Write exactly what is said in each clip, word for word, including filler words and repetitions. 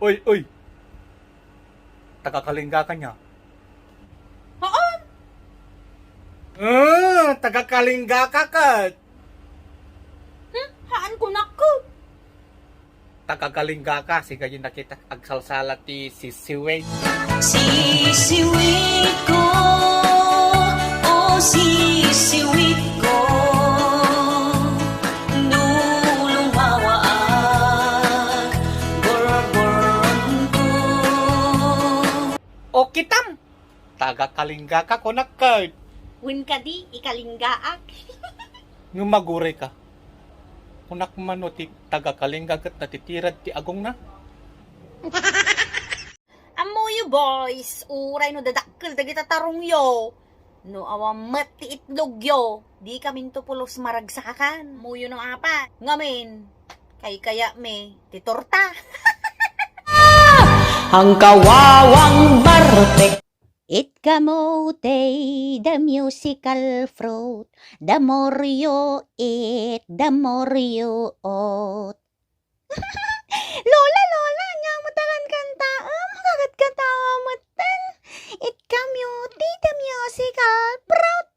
Uy, uy! Taga-Kalinga ka niya? Haan! Ah, taga-Kalinga ka ket! Hmm, haan kunak ket. Taga-Kalinga ka, sigayon nakita, agsalsala ti sisiwit. Sisiwit ko, o sisiwit ko, no lumawaak, burburn ko. O kitam, taga-Kalinga ka, kunak ket. Wen kadi, ikalinggaak. Ngem aguray ka. Kunak man no ti taga-Kalinga ket natitirad ti agongna. Ammoyo, boys, uray no dadakkel dagita tarongyo, no awan met ti itlogyo, dikaminto pulos maragsakan. Ammoyo no apay. Ngamin, kaykayatmi ti torta. Ang kawawang Marte. It kamote, the musical fruit, the more you eat, the more you ought. Lola, Lola, ania met a kankantaem? Kakatkatawa metten. It kamote, the musical fruit.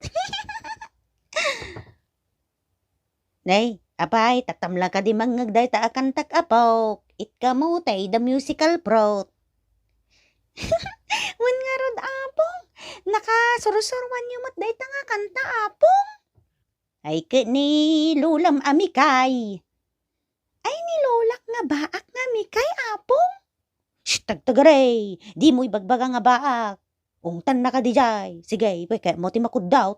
Nay, apay, tatta met la kadi mangngeg dayta a kantak, apok. It kamote, the musical fruit. Wen ngarud, apong, nakasursuroanyo met dayta nga kanta, apong. Ay, ket ni lolam a Mikay. Ay, ni lolak nga baak nga Mikay, apong. Shh, tagtagaray! Dimo ibagbaga nga baak. Ungtanna kadi jay. Sige, ipaykayatmo ti makuddaw.